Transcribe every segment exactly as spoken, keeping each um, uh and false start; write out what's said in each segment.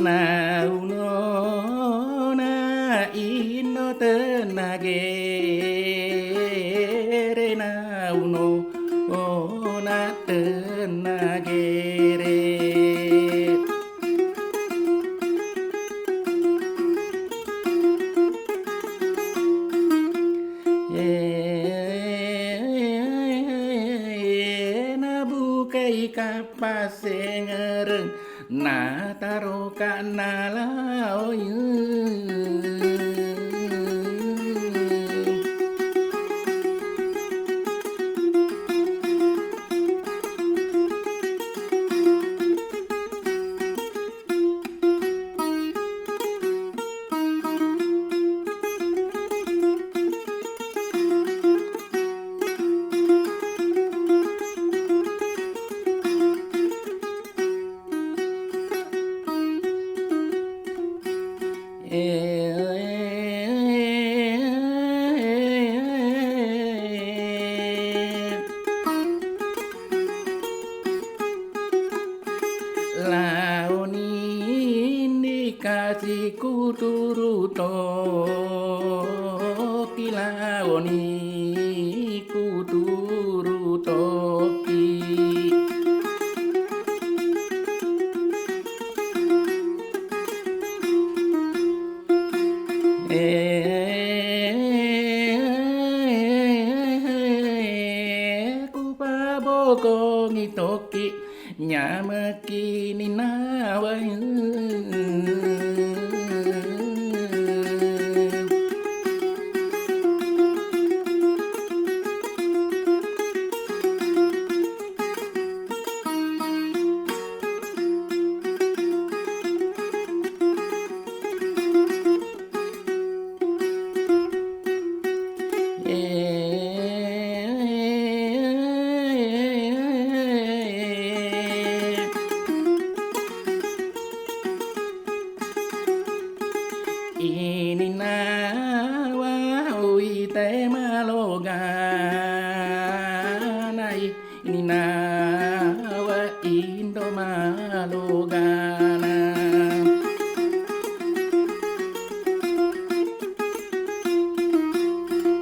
Naunona Indo Tennagere, naunona Tennagere. Eh, nabukai kappasengereng, nataroka nalaoi. Laoni indi kasi kuturu toki, laoni kuturu toki. Eh, kupabokongi toki, nyamekki ninawa. Ininnawa uwita e malogana, ininnawa Indo malogana.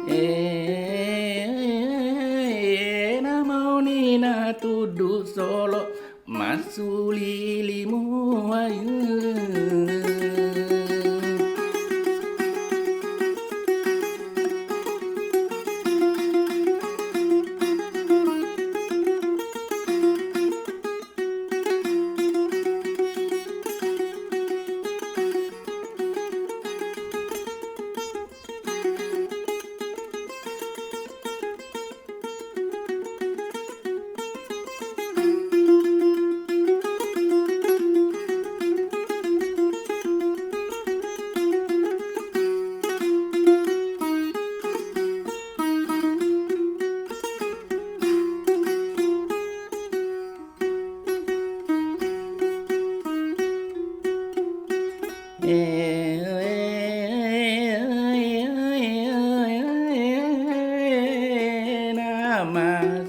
Eh, namauni natuddu solo, massuli limu ayu.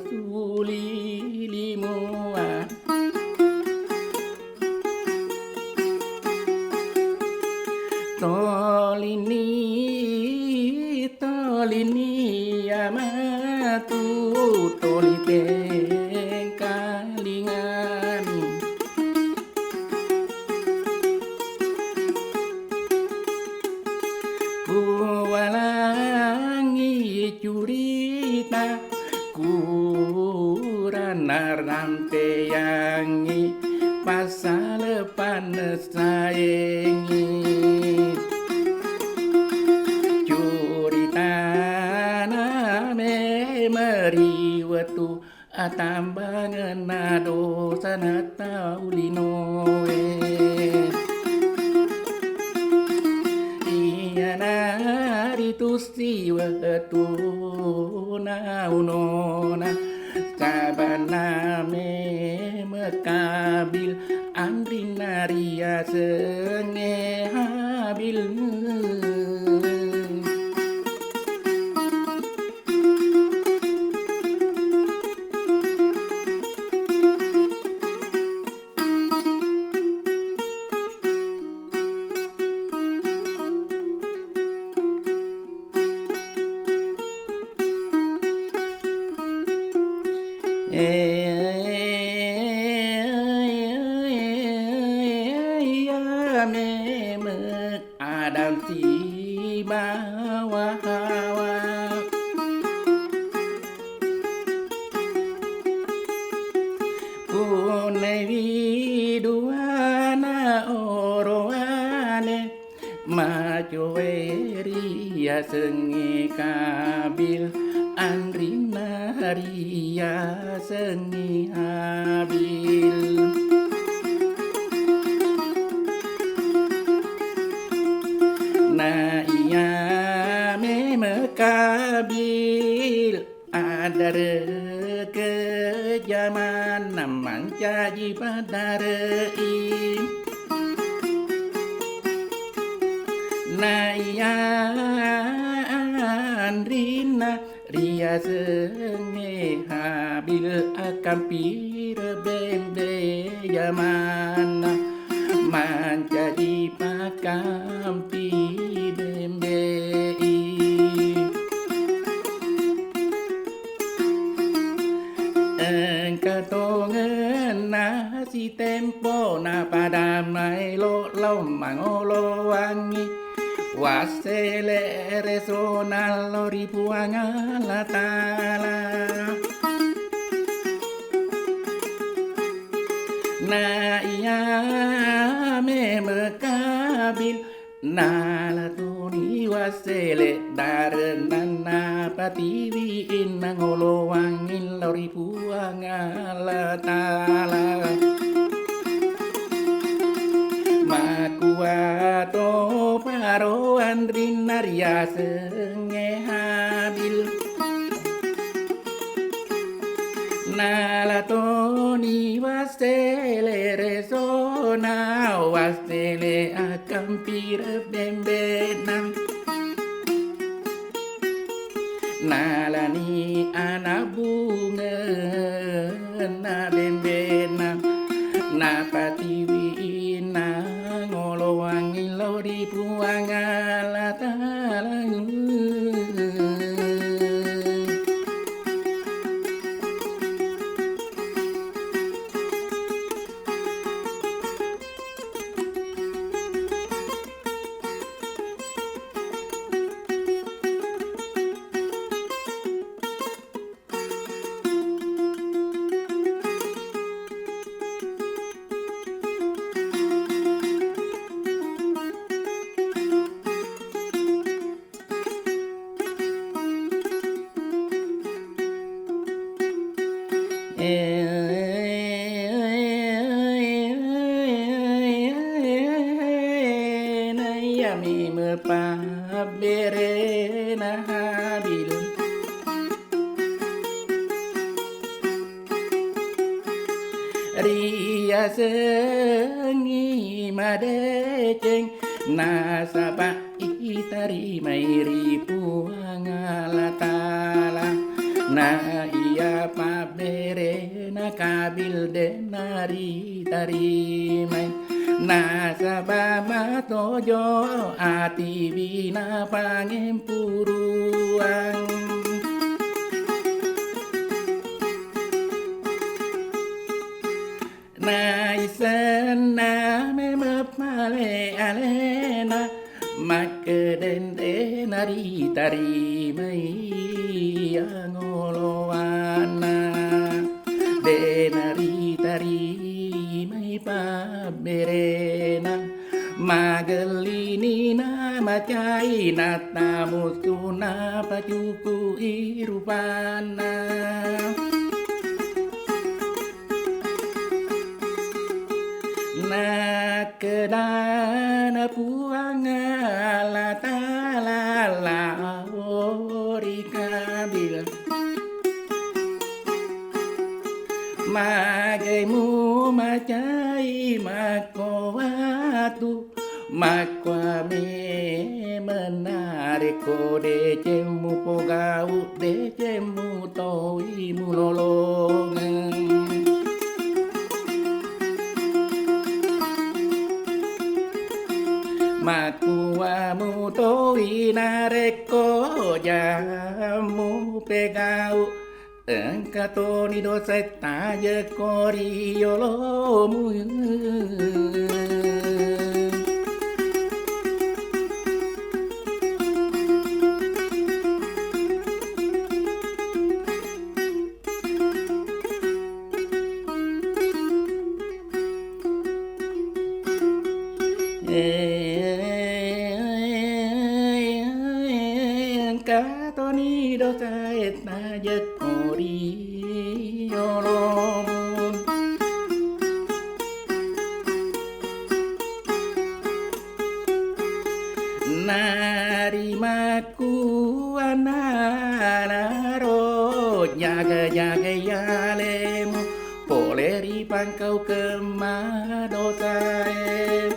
Namasuli limua. Tolini, tolini amatu, toli tengkalingami. Kuwalangi curita, kuranna rampeyangngi, passala panessaengngi. Curitana memeng ri wettu atambangenna dosana tau linoe. Iyanaritu siwettu naunona, sabanna memeng Kabil, anrinna riasengnge Habil. sibawa hawa. Punaiwi duana orowane, macowe riasengnge Kabil, anrinna riasengnge Habil. Na iya meme Kabil, addareke jamanna mancaji paddarei. Na iya anrinna riasengnge Habil, akkampire bembe jamanna mancaji pakkampi bembei. Engka tongenna sitempo napada maelo lao mangolowangngi wassele resona lao ri Puang Allah Ta'ala. Na iya meme Kabil, nala toni wassele darenna napatiwi inna ngolowangngi lao ri Puang Allah Ta'ala. Makkuato paro anrinna riasengnge Habil. Nala toni wassele resona, wassele akkampire bembena. Nalani ana bungenna bembena, napatiwi inna ngolowangngi lao ri Puang Allah Ta'ala. Naiya meme pabberena Habil. Riasengngi madeceng nasaba itarimai ri Puang Allah Ta'ala. Na iya pabberena Kabil de naritarimai, nasaba matojo atiwi napangempurang. Naissenna meme pale alena, makkeda de naritarimai angolowanna, de naritarimai pabberena. Magellini namacai, nattamutu napacukui rupanna. Nakkedana Puang Allah Ta'ala lao ri Kabil, magai mumacai makko watu, makkoa memeng narekko deceng mupogau, deceng mutoi mulolongeng. Makkuwa mutoi narekko jammu pegau, engka toni dosa tajekko ri yolomu. Engka toni dosae tajekko ri yolomu. Narimakkuannanaro jaga-jagai alemu, pole ri pangkaukeng madosae.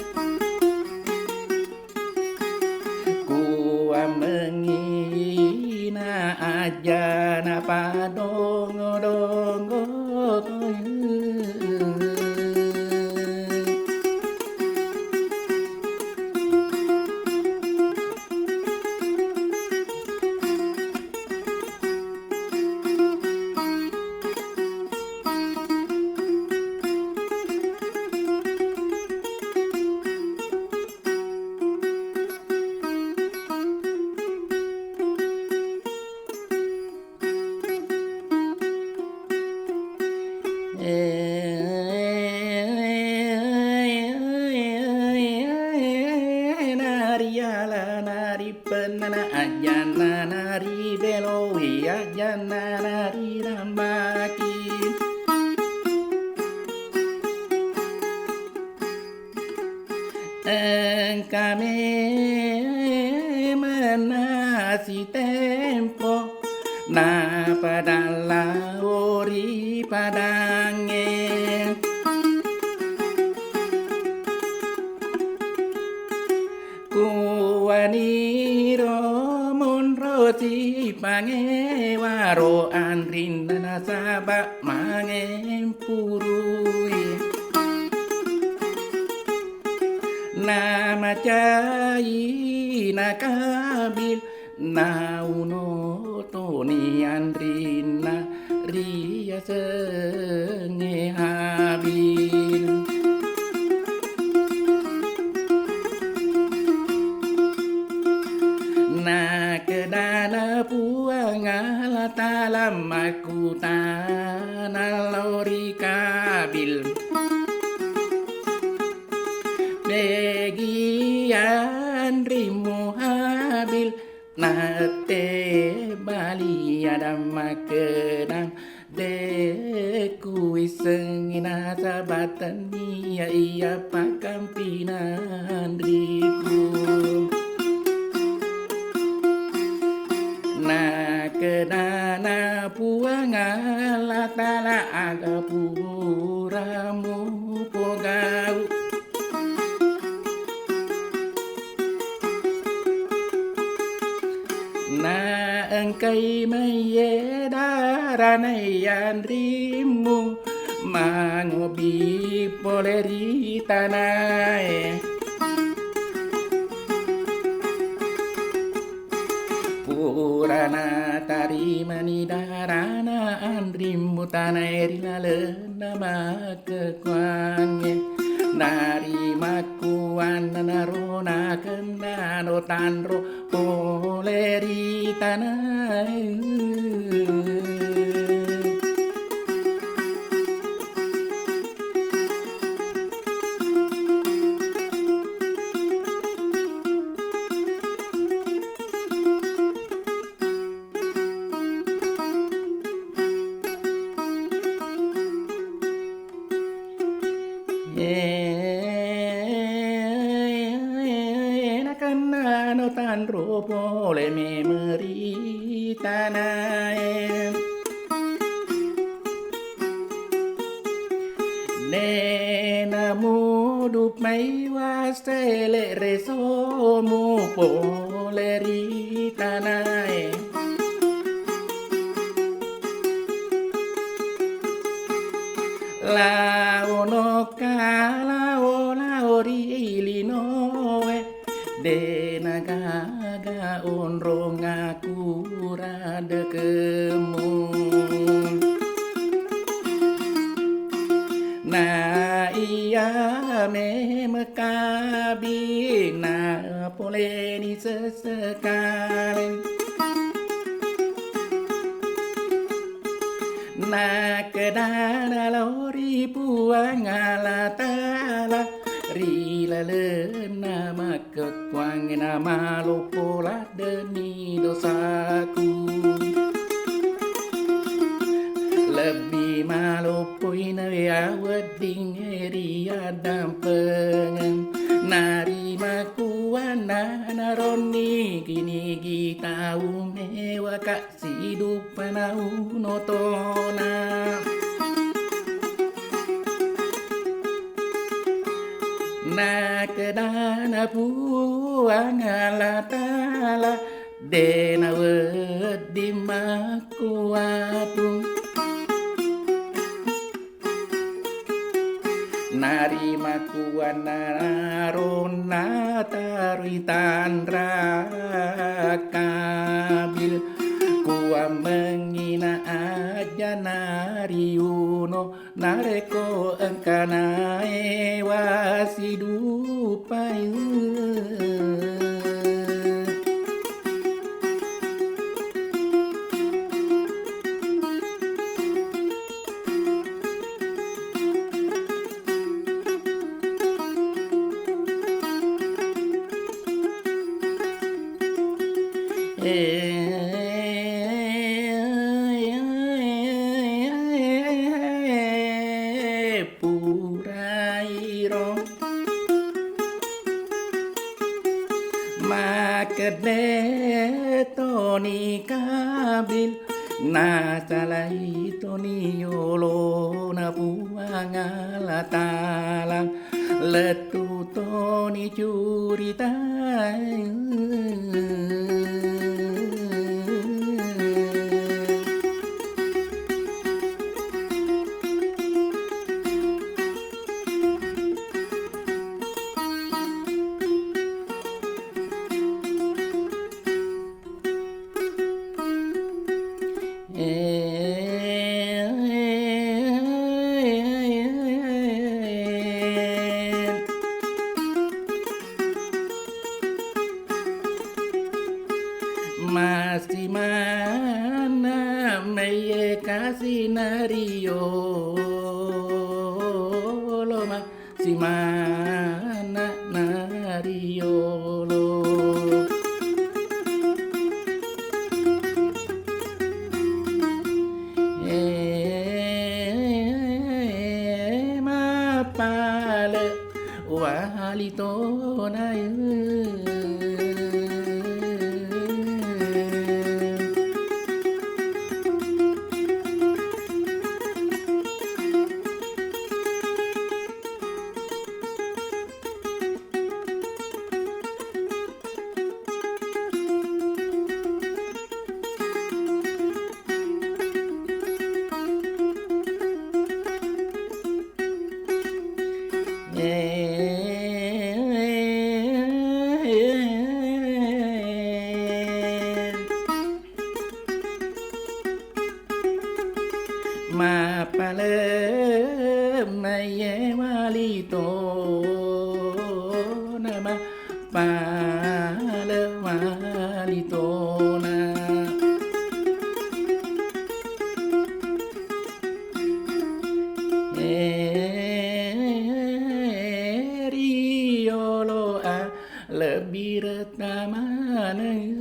Kuammengi na ajana padongo-dongo. Nariala nari pennana ajjanna nari beloi ajjanna nari rambaki. Engka memeng nasitempo napadang lao ri padangnge. Kuaniro monro sipange waro anrinna nasaba mangempurui. Namacai na Kabil, nauno toni anrinna riasengnge Habil. Nakedana Puang Allah Taala makkutana lao ri Kabil. Megi anrimmu Habil, natte bali ada makkeda, de kuissengi nasaba tennia iya pakkampinang riku. Nakedana Puang Allah Taala, aga pura mupogau. Na engkai maiye darana yanrimmu mangobi pole ri tanae. Purana tarimani darana anrimmu tanae ri lalenna makkekuangnge. Narimakkuannanaro nakennano tanro pole ri tanae. Nakennano tanro pole memeng ri tanae. Nena mudu mai wassele resomu pole ri tanae. Laono kalao lao ri linoe. De nagaga onrong aku radekemu. Na iya memeng Kabil na poleni sesekale. Nakedana lao ri Puang Allah Taala ri Lalenna makkekkuwangngé namaloppo ladde'ni dosaku. Lebbi maloppoi nawé aweddingngé ri addampengeng. Narimakkuwanna naronni kinigi tau méwaka. Sidupa nauno tona. Nakedana Puang Allah Ta'ala, dé' nawedding makkuwatu. Narimakkuwanna naronna taroi tanra Kabil, kuwammengngi na ajjana riuno, narekko engkana éwa sidupai. Purairo makkedde toni Kabil, nasalai toni yolona Puang Allah Ta'ala, lettu toni curita. Masimanna maiye kasi nariyolo, masimanna nariyolo. Eh, mappale wali tona. Mappalemmaiye wali tona, mappalemmaiye wali tona. Eh, riyolo a lebbi retta maneng.